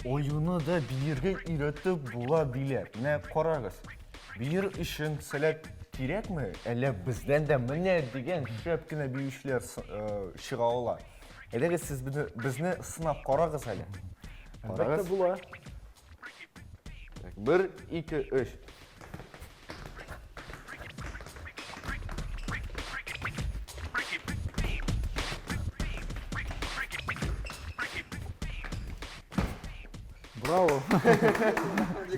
Аюны да биергә өйрәтеп була диләр. Менә карагыз. Биер өчен сәләт кирәкме? Әллә бездән дә менә дигән шәп кенә биючеләр чыга ала. Әйдәгез сез безне сынап карагыз әле. Әлбәттә була. Бер, ике, өч. Браво!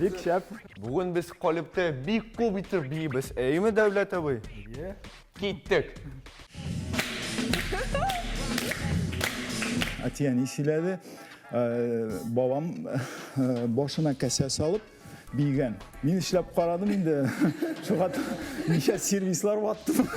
Бик шәп. Бүген без калебтә бик күп итеп биибез. Әйеме, Дәүләт абый? Әйе. Киттек. Әти-әни сөйләде. Э, бабам э, башына кәсә салып биегән. Мин эшләп карадым инде. Шуга ничә сервислар ваттым.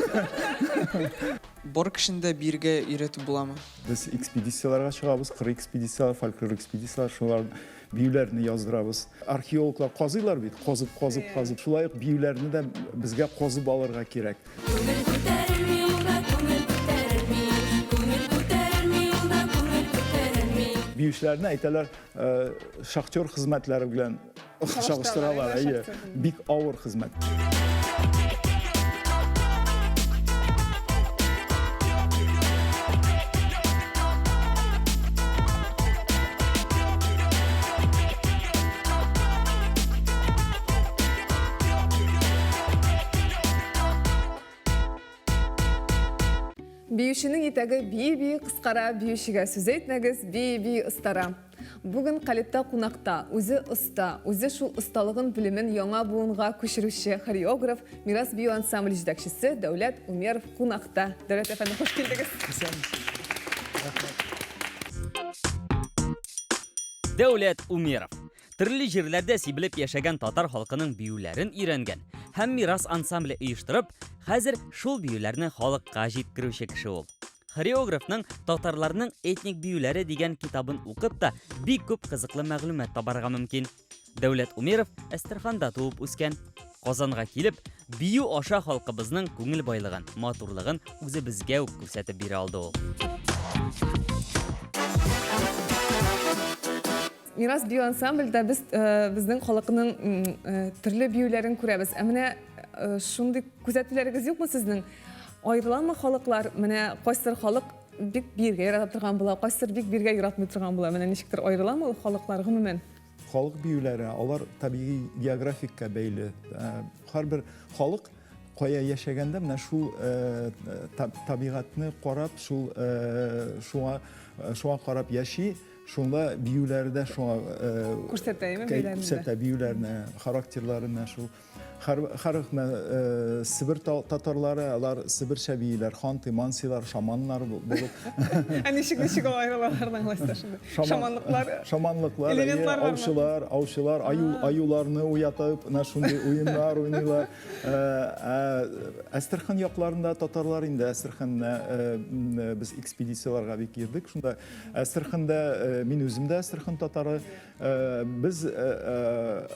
Бар кешене дә биергә өйрәтеп буламы? Без экспедицияләргә чыгабыз, кыр экспедицияләр, фольклор экспедицияләр, шулар биюләрне яздырабыз. Археологлар казыйлар бит, казып, казып, казып. Шулай ук биюләрне дә безгә казып алырга кирәк. Күңел күтәрелми ул да, күңел күтәрелми. Күңел күтәрелми ул да, күңел күтәрелми. Биючеләрне әйтәләр, э, шахтер хезмәтләре белән чагыштыралар. Әйе, бик авыр хезмәт. Биюченең итәге бии-бии кыскара, биючегә сүз әйтмәгез, бии-бии остара. Бүген Калебта кунакта, үзе оста, үзе шул осталыгын белемен яңа буынга күчерүче хореограф, Мирас бию ансамбле җитәкчесе Дәүләт Умеров кунакта. Дәүләт әфәнде, хуш килдегез. Исәнмесез. Рәхмәт. Дәүләт Умеров. Төрле җирләрдә сибелеп яшәгән татар халкының биюләрен өйрәнгән һәм Мирас ансамбле оештырып, хәзер шул биюләрне халыкка җиткерүче кеше ул. Хореографның Татарларның этник биюләре дигән китабын укып та бик күп кызыклы мәгълүмат табарга мөмкин. Дәүләт Умеров Әстерханда туып үскән. Казанга килеп, бию аша халкыбызның күңел байлыгын, матурлыгын үзебезгә үк күрсәтеп бирә алды ул. Мирас бию ансамбльдә без э, безнең халыкның э, төрле биюләрен күрәбез. Ә менә э, шундый күзәтүләрегез юкмы сезнең? Аерыламы халыклар? Менә кайсыдыр халык бик биергә ярата торган була, кайсыдыр бик биергә яратмый торган була. Менә ничектер аерыламы ул халыклар гомумән? Халык биюләре, алар табигый географикка бәйле. Һәрбер халык кая яшәгәндә менә шул табигатьне карап, шул шуңа шуңа карап яши. Шунда биюләре дә шуңа күрсәтә, әйме, биюләрне. Күрсәтә биюләрне, характерларына шул. Һәр һәр Себер татарлары, алар себерчә бииләр, ханты, мансилар, шаманнар булып. Ә ничек ничек аерылалар алайса шунда? Шаманлыклар. Шаманлыклар, аучылар, аучылар, аю, аюларны уятып, менә шундый уеннар уйныйлар. Ә Әстерхан якларында татарлар инде Әстерханны без экспедицияләргә бик йөрдек. Шунда Әстерханда э, мин үзем дә Әстерхан татары. Э, без э,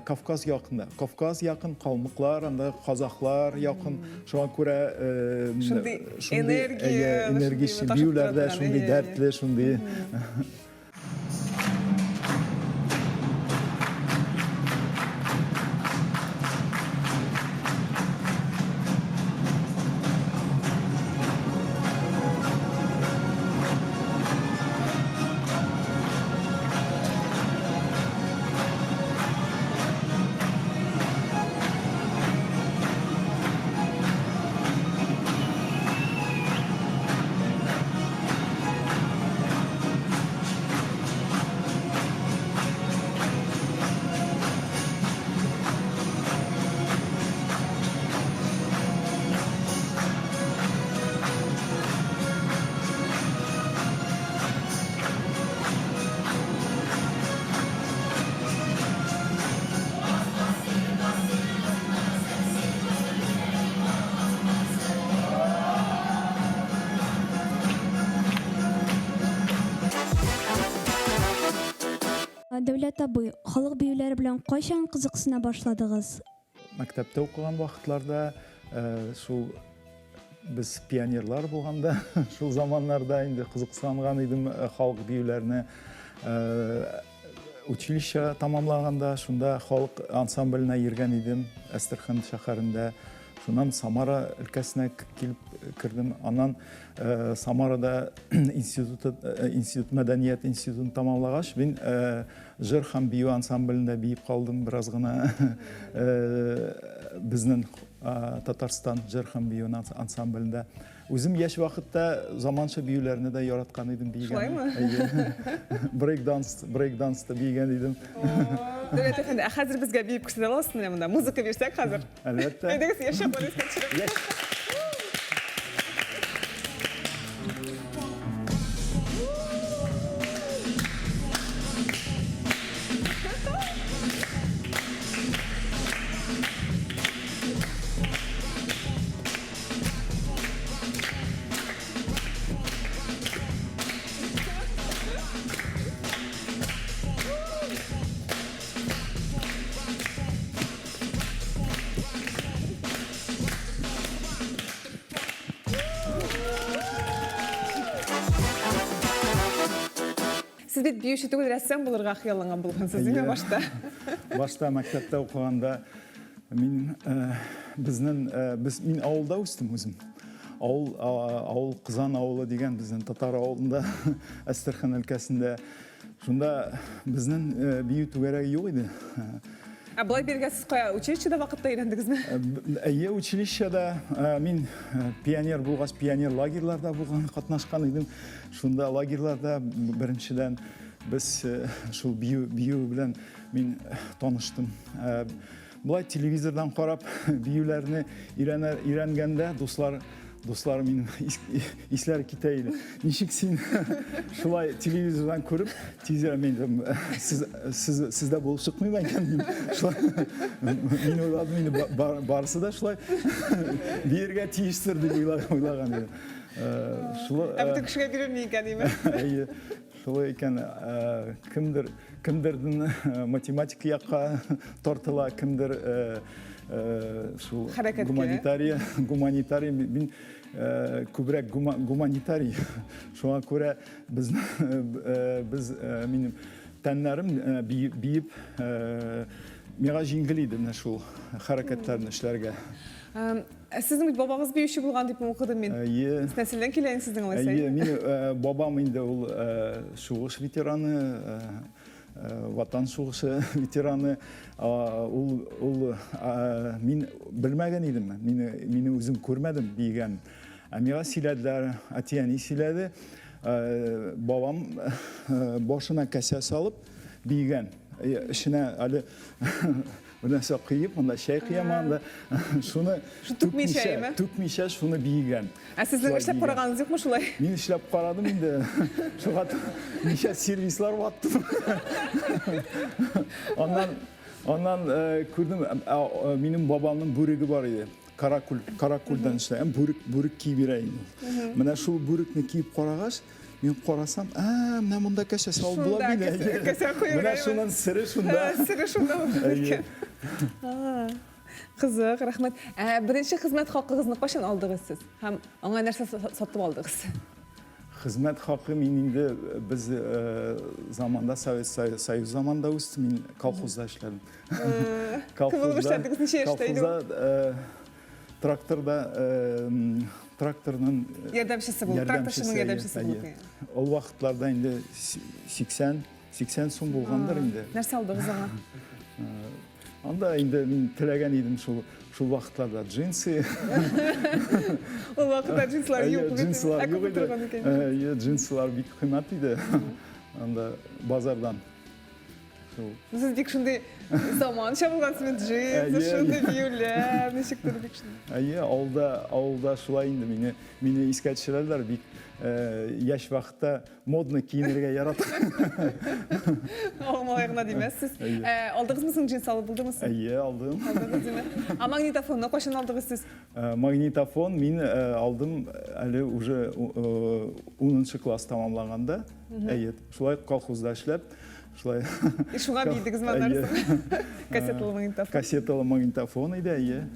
Кавказ якында. Кавказ якын, калмыклар, анда казахлар якын. Шуңа күрә шундый энергия, энергия биюләрдә шундый дәртле, шундый. Дәүләт абый, халык биюләре белән кайчан кызыксына башладыгыз? Мәктәптә укыган вакытларда э, шул без пионерлар булганда, шул заманнарда инде кызыксынган идем э, халык биюләренә. Училище тамамлаганда шунда халык ансамбленә йөргән идем Әстерхан шәһәрендә. Шуннан Самара өлкәсенә килеп кердем. Аннан Самарада институты, институт мәдәният институтын тамамлагач, мин җыр һәм бию ансамблендә биеп калдым бераз гына. Безнең Татарстан җыр һәм бию ансамблендә. Үзем яшь вакытта заманча биюләрне дә яраткан идем биегән. Шулаймы? Әйе. Брейк-данс, брейк-данста биегән идем. Дәүләт әфәнде, ә хәзер безгә биеп күрсәтә аласызмы менә монда? Музыка бирсәк хәзер. Әлбәттә. Әйдәгез, яшь чаклар искә төшереп. Яшь. Сез бит биюче түгел, рәссам булырга хыялланган булгансыз, димме башта? Башта мәктәптә укыганда Мин безнең без мин авылда үстем үзем. Авыл авыл Кызан авылы дигән безнең татар авылында Әстерхан өлкәсендә. Шунда безнең бию түгәрәге юк иде. Ә болай биргә сез кая училищеда вакытта өйрәндегезме? Әйе, училищеда мин пионер булгач, пионер лагерьларда булган, катнашкан идем. Шунда лагерьларда беренчедән без шул бию бию белән Мин таныштым. Болай телевизордан карап биюләрне өйрәнә өйрәнгәндә дуслар дуслар минем исләре китә иде. Ничек син шулай телевизордан күреп тиз мин сез сез сездә булып чыкмыймы икән дим. Шулай мин уйладым инде барысы да шулай биергә тиештер дип уйлаган идем. Шулай. Ә бөтен кешегә бирелми икән, димме? Әйе. Шулай икән, кемдер кемдердин математика якка тартыла, кемдер шул гуманитария, гуманитарий мин күбрәк гуманитарий. Шуңа күрә без без минем тәннәрем биеп миңа җиңел иде менә шул хәрәкәтләрне эшләргә. Ә сезнең бит бабагыз биюче булган дип укыдым мин. Әйе. Нәселдән килә инде сезнең алайса. Әйе, мин э, бабам инде ул э, сугыш ветераны, э, Ватан сугышы ветераны. Ул ул мин белмәгән идем. Мине мине үзем күрмәдем биегән. Ә миңа сөйләделәр, әти-әни сөйләде. Бабам башына кәсә салып биегән. Эченә әле Бер нәрсә кыеп, анда чәй кыям анда. Шуны түкмичә, түкмичә шуны биегән. Ә сезнең эшләп караганыгыз юкмы шулай? Мин эшләп карадым инде. Шуга ничә сервислар ваттым. Аннан аннан э, күрдем, э, минем бабамның бүреге бар иде. Каракүл, каракүлдән эшләгән бүрек, бүрек киеп йөрә инде. Менә шул бүрекне киеп карагач, мин карасам, ә, менә монда кәшә салып була бит. Кәсә куярга. Менә шуның сере шунда. Сере шунда икән. Кызык, рәхмәт. Ә беренче хезмәт хакыгызны кайчан алдыгыз сез? Һәм аңа нәрсә сатып алдыгыз? Хезмәт хакы мин инде без заманда Совет Союз заманында үстем, мин колхозда эшләдем. Кем булып эшләдегез? Ничә яшьтә иде? Колхозда тракторда тракторның ярдәмчесе булып, тракторчының ярдәмчесе булып. Ул вакытларда инде 80 80 сум булгандыр инде. Нәрсә алдыгыз аңа? Анда инде мин теләгән идем шул шул вакытларда джинсы. Ул вакытта джинсылар юк бит. Джинсылар юк иде. Әйе, джинсылар бик кыйммәт иде. Анда базардан. Сез бик шундый заманча булгансыз бит, джинсы, шундый биюләр, ничектер бик шундый. Әйе, авылда, авылда шулай инде мине, мине искә төшерәләр, бик яшь вакытта модно киенергә ярата. Авыл малае гына димәссез. Алдыгызмы соң джинсы алып булдымы соң? Әйе, алдым. Алдыгыз димә. Ә магнитофонны кайчан алдыгыз сез? Магнитофон мин алдым әле уже 10 класс тәмамлаганда. Әйе, шулай колхозда эшләп. Шулай. И шуңа биедегезме аннары соң? Кассеталы магнитофон. Кассеталы магнитофон иде, әйе.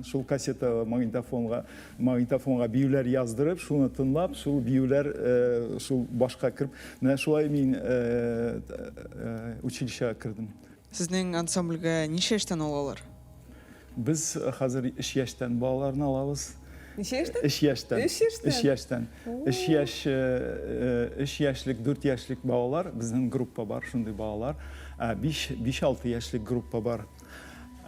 Шул кассеталы магнитофонга, магнитофонга биюләр яздырып, шуны тыңлап, шул биюләр э, шул башка кереп, менә шулай мин э, э, училищега кердем. Сезнең ансамбльгә ничә яшьтән алалар? Без хәзер 3 яшьтән балаларны алабыз. Ничә яшьтән? 3 яшьтән. 3 яшьтән. 3 яшьтән. 3 яшь, 3 яшьлек, 4 яшьлек балалар, безнең группа бар, шундый балалар. 5 5-6 яшьлек группа бар.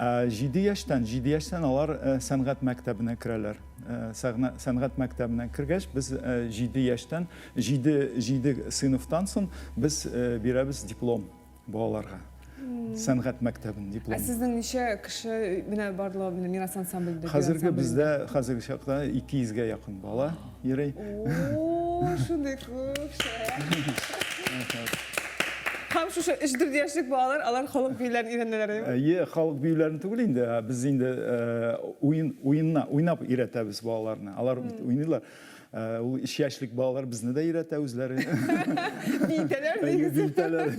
7 яшьтән, 7 яшьтән алар сәнгать мәктәбенә керәләр. Сәнгать мәктәбенә кергәч, без 7 яшьтән, 7 7 сыйныфтан соң без бирәбез диплом балаларга. Сәнгать мәктәбен диплом. Ә сезнең ничә кеше менә барлыгы менә Мирас ансамблендә? Хәзерге бездә хәзерге чакта 200 гә якын бала йөри. О, шундый күп. Һәм шушы 3-4 яшьлек балалар, алар халык биюләрен өйрәнәләр, әйеме? Әйе, халык биюләрен түгел инде, без инде уен уенна уйнап өйрәтәбез балаларны. Алар бит уйныйлар. Ул 3 яшьлек балалар безне дә өйрәтә үзләре. Биетәләр дигез. Биетәләр.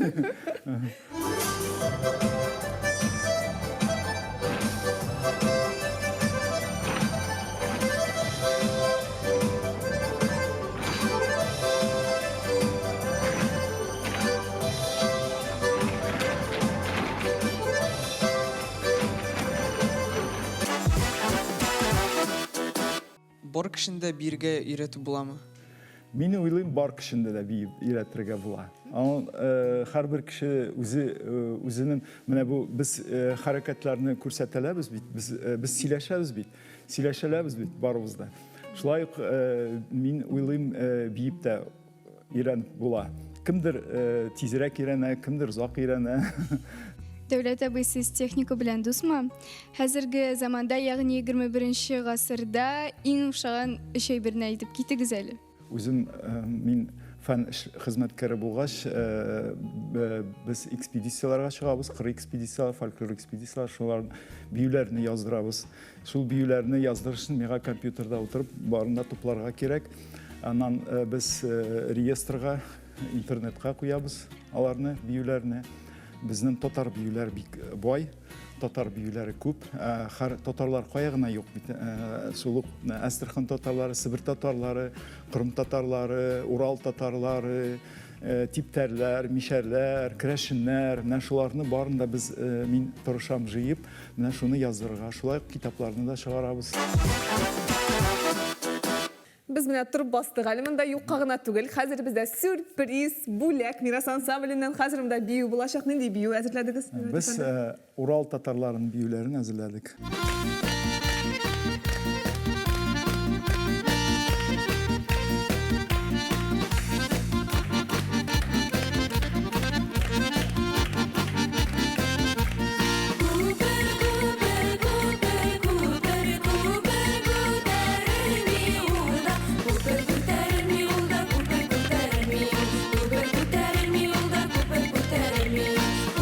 Бар кешене дә биергә өйрәтеп буламы? Мин уйлыйм, бар кешене дә биеп өйрәтергә була. Аның һәрбер кеше үзе үзенең менә бу без хәрәкәтләрне күрсәтәләбез бит, без без сөйләшәбез бит, сөйләшәләбез бит барыбыз да. Шулай ук мин уйлыйм, биеп тә өйрәнеп була. Кемдер тизрәк өйрәнә, кемдер озак өйрәнә. Дәүләт абый, сез техника белән дусмы? Хәзерге заманда, ягъни 21 гасырда иң охшаган өч әйберне әйтеп китегез әле. Үзем мин фән хезмәткәре булгач, без экспедицияләргә чыгабыз, кыр экспедицияләр, фольклор экспедицияләр, шулар биюләрне яздырабыз. Шул биюләрне яздырыр өчен миңа компьютерда утырып барын да тупларга кирәк. Аннан без реестрга, интернетка куябыз аларны, биюләрне. Безнең татар биюләр бик бай, татар биюләре күп. Һәр татарлар кая гына юк бит. Шул ук Әстерхан татарлары, Себер татарлары, Кырым татарлары, Урал татарлары, типтәрләр, мишәрләр, керәшеннәр, менә шуларны барын да без мин тырышам җыеп, менә шуны яздырырга. Шулай ук китапларны да чыгарабыз. Без менә торып бастык әле монда юкка гына түгел. Хәзер бездә сюрприз, бүләк Мирас ансамбленнән. Хәзер монда бию булачак. Нинди бию әзерләдегез? Без Урал татарларының биюләрен әзерләдек. Күпер, күпер, күпер, күпер, күпер күтәрелми ул да, күпер күтәрелми ул да, күпер күтәрелми. Күпер күтәрелми ул да, күпер күтәрелми.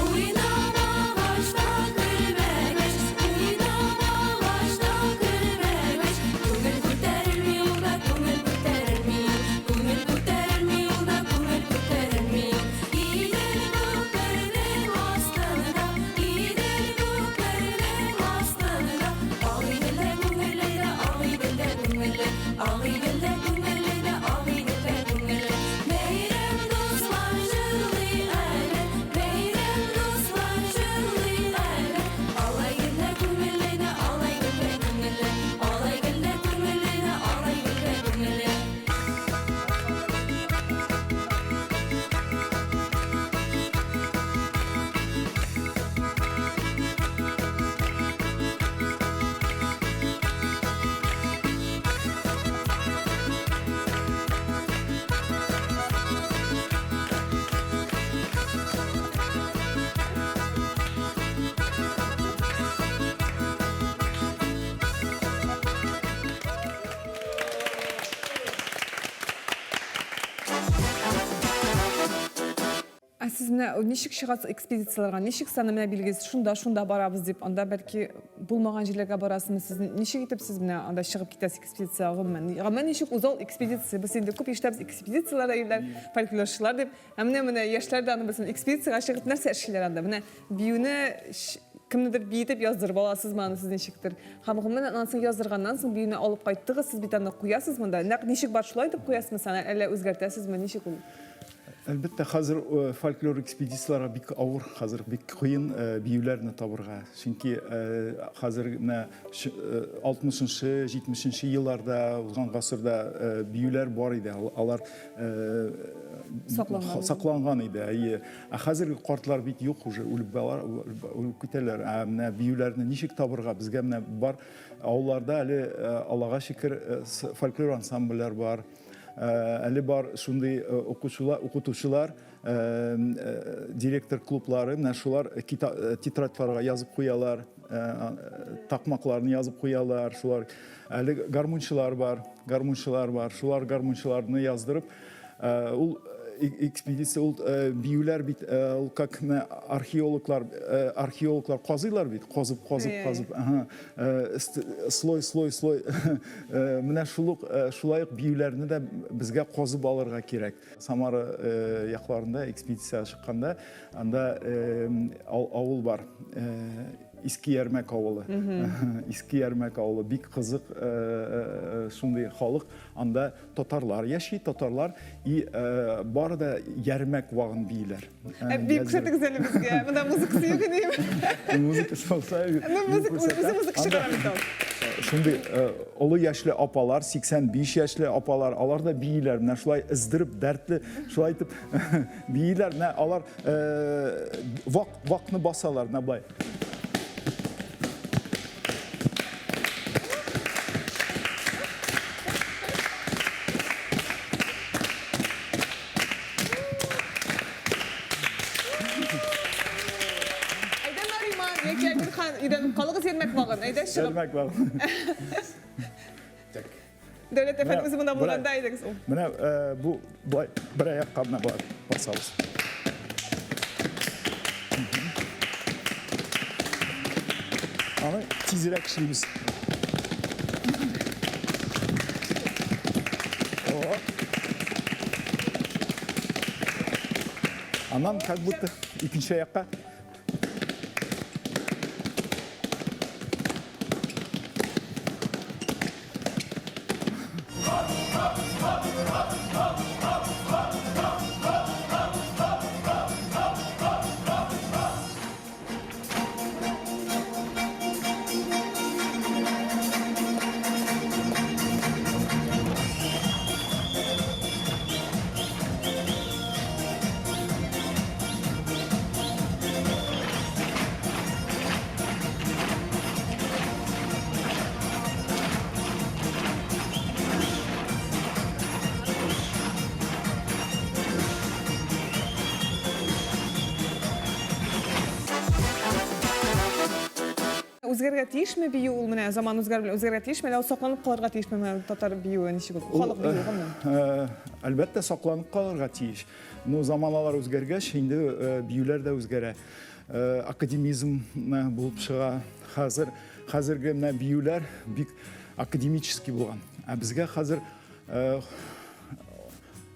Уйнамагач та көлмәгәч, уйнамагач. Ә сез менә ничек чыгасыз экспедицияләргә? Ничек саны менә билгесез, шунда, шунда барабыз дип, анда бәлки булмаган җирләргә барасызмы сез? Ничек итеп сез менә анда чыгып китәсез экспедициягә гомумән? Гомумән ничек уза ул экспедиция? Без инде күп ишетәбез экспедицияләрдә йөриләр, фольклорчылар дип. Ә менә менә яшьләр дә аны белсен, экспедициягә чыгып нәрсә эшлиләр анда? Менә биюне кемнедер биетеп яздырып аласызмы аны сез ничектер? Һәм гомумән аннан соң яздырганнан соң биюне алып кайттыгыз, сез бит аны куясыз монда. Нәкъ ничек бар шулай итеп куясызмы сез аны, әллә үзгәртәсезме, ничек ул? Әлбәттә, хәзер фольклор экспедицияләргә бик авыр, хәзер бик кыен биюләрне табырга. Чөнки хәзер менә 60-нчы, 70-нче елларда, узган гасырда биюләр бар иде. Алар сакланган, сакланган иде. Әйе. Ә хәзерге картлар бит юк уже, үлеп балар, үлеп китәләр. Ә менә биюләрне ничек табырга? Безгә менә бар авылларда әле Аллага шөкер фольклор ансамбльләр бар. Әле бар шундый укучылар, укытучылар, директор клублары, менә шулар тетрадьларга язып куялар, такмакларны язып куялар, шулар. Әле гармунчылар бар, гармунчылар бар, шулар гармунчыларны яздырып, ул экспедиция, ул биюләр бит, ул как менә археологлар, археологлар казыйлар бит, казып, казып, казып, ага, слой, слой, слой. Менә шул ук, шулай ук биюләрне дә безгә казып алырга кирәк. Самара якларында экспедициягә чыкканда, анда авыл бар. Иске Ярмәк авылы. Иске Ярмәк авылы бик кызык шундый халык. Анда татарлар яши, татарлар и бары да Ярмәк вагын бииләр. Ә бик күрсәтегез әле безгә. Монда музыкасы юк иде. Музыкасы булса, Ну, музыка, үзе музыка чыгара бит ул. Шундый олы яшьле апалар, 85 яшьле апалар, алар да бииләр. Менә шулай өздереп, дәртле, шулай итеп бииләр. Менә алар вак вакны басалар, менә болай. Әйдә Нариман яки Әмирхан өйрәнеп калыгыз Ярмәк вагын. Әйдә чыгып. Ярмәк вагын. Так. Дәүләт әфәнде үзе монда булганда әйдәгез ул. Менә бу болай бер аякка менә болай басабыз. Аны тизрәк эшлибез. Аннан как будто икенче аякка. Үзгәрергә тиешме бию ул менә заман үзгәрү белән үзгәрергә тиешме, әллә ул сакланып калырга тиешме менә татар биюе ничек ул? Халык биюе гомумән. Э, әлбәттә, сакланып калырга тиеш. Ну, заманалар үзгәргәч, инде э, биюләр дә үзгәрә. Э, академизм булып чыга. Хәзер хәзерге менә биюләр бик академический булган. Ә безгә хәзер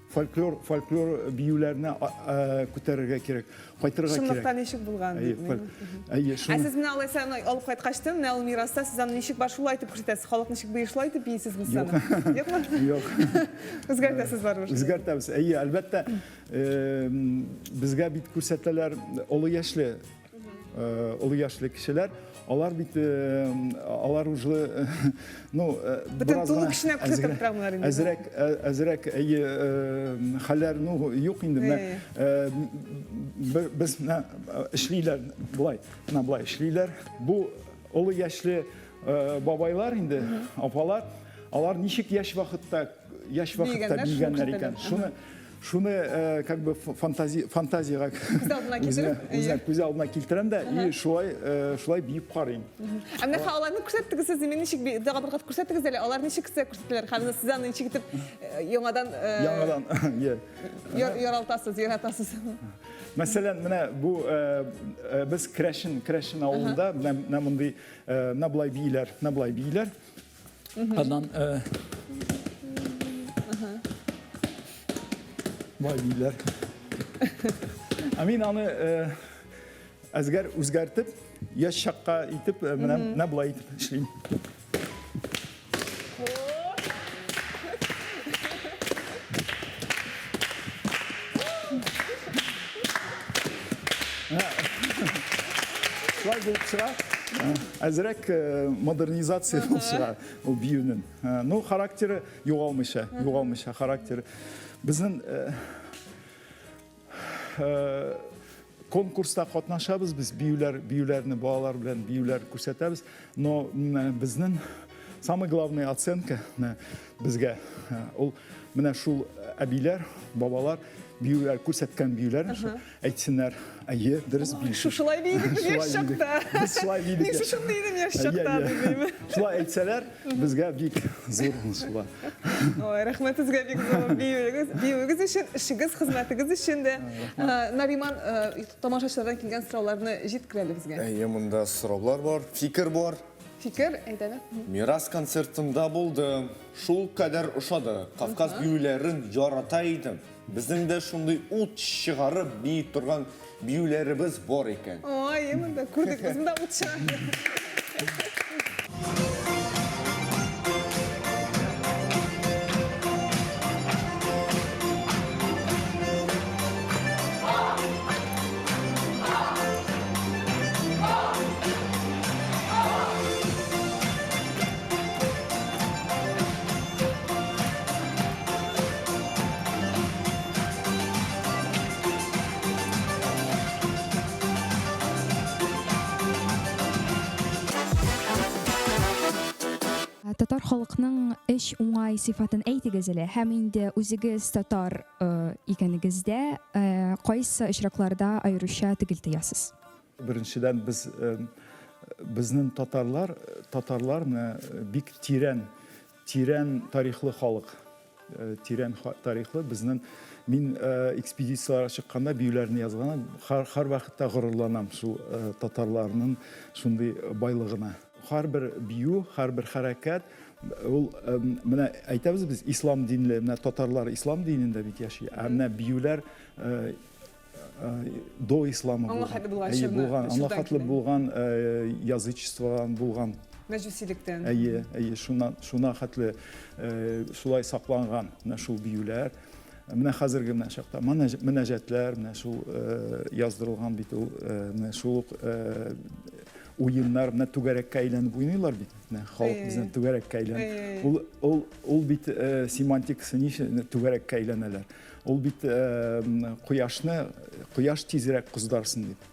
Фольклор, фольклор биюләрне күтәрергә кирәк, кайтырга кирәк. Чынлыкта ничек булган? Әйе, әйе, Ә сез менә алайса аны алып кайткачтын, менә ул мираста сез аны ничек бар шулай итеп күрсәтәсез? Халык ничек бии шулай итеп биисезме сез аны? Юкмы? Юк. Үзгәртәсез барыбер. Үзгәртәбез. Әйе, әлбәттә, безгә бит күрсәтәләр олы яшьле олы яшьле кешеләр, алар бит алар уже ну бөтен тулы көченә күрсәтеп тора инде. Әзрәк әзрәк әйе хәлләр ну юк инде менә без менә эшлиләр болай, менә болай эшлиләр. Бу олы яшьле бабайлар инде, апалар, алар ничек яшь вакытта яшь вакытта бигәннәр икән. Шуны. Шуны э, как бы фантази, фантазиягә күз алдына китереп, үзенә күз алдына китерәм дә и шулай э, шулай биеп карыйм. Ә менә аларны күрсәттегез сез, мин ничек тагын бер кат күрсәттегез әле, алар ничек сезгә күрсәттеләр һәм сез аны ничек итеп э, яңадан яңадан яралтасыз, яратасыз. Мәсәлән, менә бу без Крәшен, Крәшен авылында менә мондый менә болай бииләр, менә болай бииләр. Аннан болай бииләр. Ә мин аны әзгәр үзгәртеп, яшь чакка итеп, менә менә болай итеп эшлим. Шулай булып чыга. Әзрәк модернизация булып чыга ул биюнең. Ну, характеры югалмыйча, югалмыйча характеры. Безнең конкурста катнашабыз без биюләр, биюләрне балалар белән биюләр күрсәтәбез. Но безнең самый главный оценка безгә ул менә шул әбиләр, бабалар биюләр күрсәткән биюләр әйтсеннәр, әйе, дөрес биюсез. Шушылай биедек без яшь чакта. Без шулай биедек. Мин шушындый идем яшь чакта дим. Шулай әйтсәләр, безгә бик зур шулай. Ой, рәхмәт сезгә бик зур биюегез, биюегез өчен, эшегез, хезмәтегез өчен дә. Нариман, тамашачылардан килгән сорауларны җиткер әле безгә. Әйе, монда сораулар бар, фикер бар. Фикер, әйт әле. Мирас концертында булдым. Шул кадәр ошады. Кавказ биюләрен ярата идем. Безнең дә шундый ут чыгарып бии торган биюләребез бар икән. Ой, монда күрдек, без монда ут чыгарды. Татар халыкның эш уңай сыйфатын әйтегез әле һәм инде үзегез татар э, икәнегездә э, кайсы очракларда аеруча төгәл тоясыз? Беренчедән, без э, безнең татарлар, татарлар менә бик тирән, тирән тарихлы халык. Э, тирән тарихлы безнең мин э, экспедицияләргә чыкканда биюләрне язганда һәр вакытта горурланам шул татарларның шундый байлыгына. Һәрбер бию, һәрбер хәрәкәт ул менә әйтәбез без ислам динле, менә татарлар ислам динендә бит яши, ә менә биюләр до ислама Аңа хәтле булган Әйе, булган, аңа хәтле булган язычестводан булган. Мәҗүсилектән. Әйе, әйе, шуна, шуна хәтле шулай сакланган менә шул биюләр. Менә хәзерге менә чакта мөнәҗәтләр, менә шул яздырылган бит ул, менә шул ук уеннар, менә түгәрәккә әйләнеп уйныйлар бит. Менә халык безнең түгәрәккә әйләнеп. Ул ул ул бит семантикасы ничә түгәрәккә әйләнәләр. Ул бит кояшны, кояш тизрәк кыздарсын дип.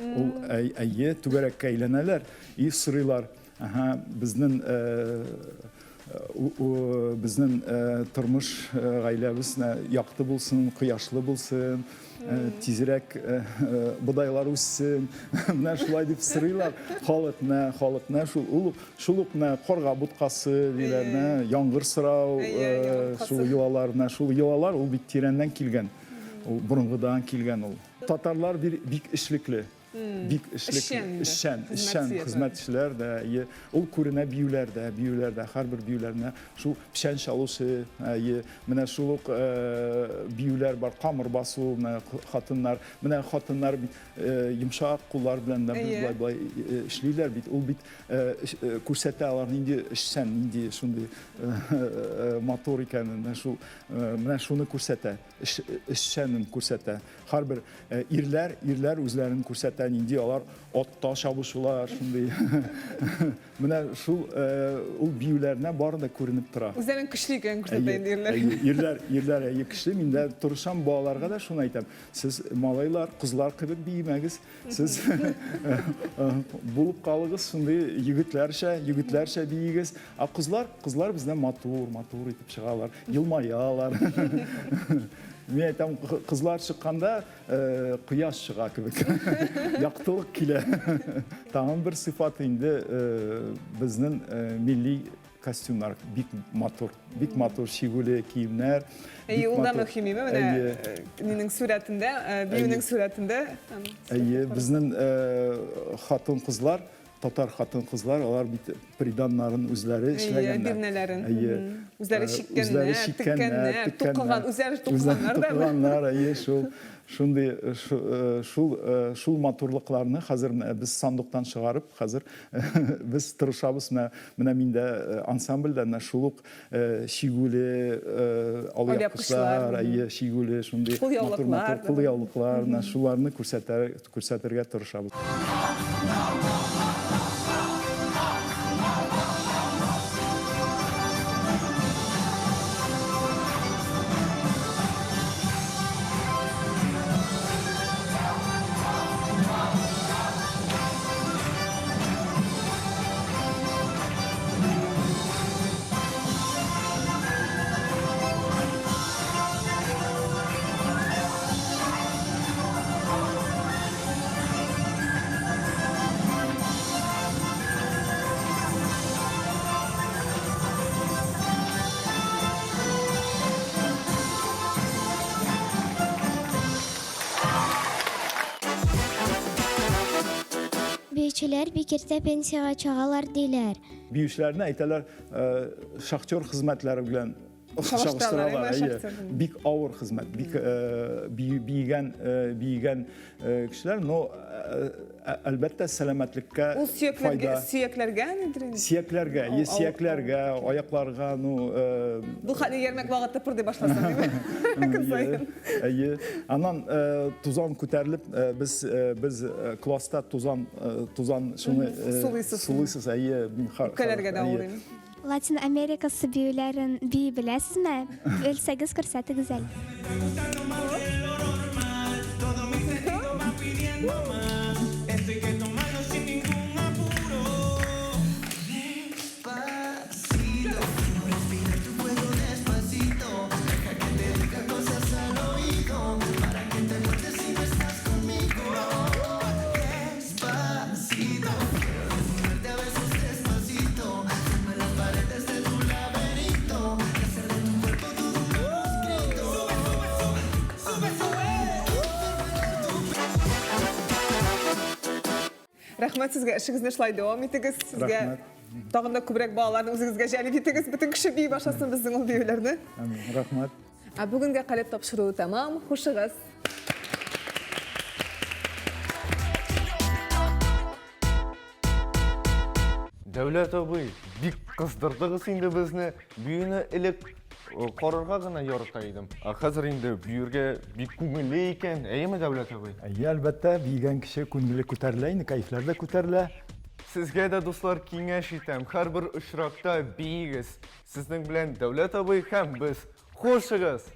Ул әйе, түгәрәккә әйләнәләр и сорыйлар. Ага, безнең безнең тормыш гаиләбез якты булсын, кояшлы булсын, тизрәк бодайлар үссен. Менә шулай дип сорыйлар халык, менә халык менә шул ул Шул ук менә карга боткасы диләр, менә яңгыр сорау, шул йолалар, менә шул йолалар ул бит тирәннән килгән. Ул борынгыдан килгән ул. Татарлар бик эшлекле. Бик эшлекле, эшчән, эшчән хезмәтчеләр дә. Ул күренә биюләрдә, биюләрдә, һәрбер биюләрдә шул печән чалучы, менә шул ук биюләр бар, камыр басу, менә хатыннар, менә хатыннар бит йомшак куллар белән дә болай болай эшлиләр бит. Ул бит күрсәтә алар нинди эшчән, нинди шундый матур икәнен, менә шул менә шуны күрсәтә, эшчәнен күрсәтә. Һәрбер ирләр, ирләр үзләрен күрсәтә, нинди алар атта чабышулар, шундый. Менә шул ул биюләренә бары да күренеп тора. Үзләрен көчле икәнен күрсәтә инде ирләр. Ирләр, ирләр әйе көчле. Мин дә тырышам балаларга да шуны әйтәм. Сез малайлар, кызлар кебек биемәгез. Сез булып калыгыз шундый егетләрчә, егетләрчә биегез. Ә кызлар, кызлар бездә матур, матур итеп чыгалар, елмаялар. Мин әйтәм, кызлар чыкканда кояш чыга кебек. Яктылык килә. Тагын бер сыйфат инде безнең милли костюмнар бик матур, бик матур чигүле киемнәр. Әйе, ул да мөһим, име? Менә нинең сурәтендә, биюнең сурәтендә. Әйе, безнең хатын-кызлар, татар хатын-кызлар, алар бит приданнарын үзләре эшләгәннәр. Бирнәләрен. Әйе. Үзләре чиккәннәр, теккәннәр, тукыган, үзләре тукыганнар да. Тукыганнар, әйе, шул. Шундый шул шул матурлыкларны хәзер менә без сандыктан чыгарып, хәзер без тырышабыз менә менә миндә ансамбльдә менә шул ук чигүле алъяпкычлар, әйе, чигүле шундый матур-матур кулъяулыклар, менә шуларны күрсәтергә тырышабыз. Биючеләр бик иртә пенсиягә чыгалар, диләр. Биючеләрне әйтәләр, шахтер хезмәтләре белән чагыштыралар. Әйе, бик авыр хезмәт, бик биегән, биегән кешеләр, но әлбәттә сәламәтлеккә Ул сөякләргә, сөякләргә нидер инде? Сөякләргә, е, сөякләргә, аякларга, ну, Бу хәлне ярмәк вакыты тыпырдый башласа, димме? Көн саен. Әйе. Аннан тузан күтәрелеп, без без класста тузан тузан шуны сулыйсыз. Сулыйсыз, әйе. Үпкәләргә дә авыр инде. Латин Америкасы биюләрен бии беләсезме? Белсәгез, күрсәтегез әле. Рәхмәт сезгә, эшегезне шулай дәвам итегез. Сезгә тагын да күбрәк балаларны үзегезгә җәлеп итегез. Бөтен кеше бии башласын безнең ул биюләрне. Рәхмәт. Ә бүгенгә калеб тапшыруы тәмам. Хушыгыз. Дәүләт абый, бик кыздырдыгыз инде безне. Биюне элек э, карарга гына ярата идем. Ә хәзер инде биергә бик күңелле икән. Әйеме, Дәүләт абый? Әйе, әлбәттә, биегән кеше күңеле күтәрелә инде, кәефләр дә күтәрелә. Сезгә дә, дуслар, киңәш итәм, һәрбер очракта биегез. Сезнең белән Дәүләт абый һәм без. Хушыгыз!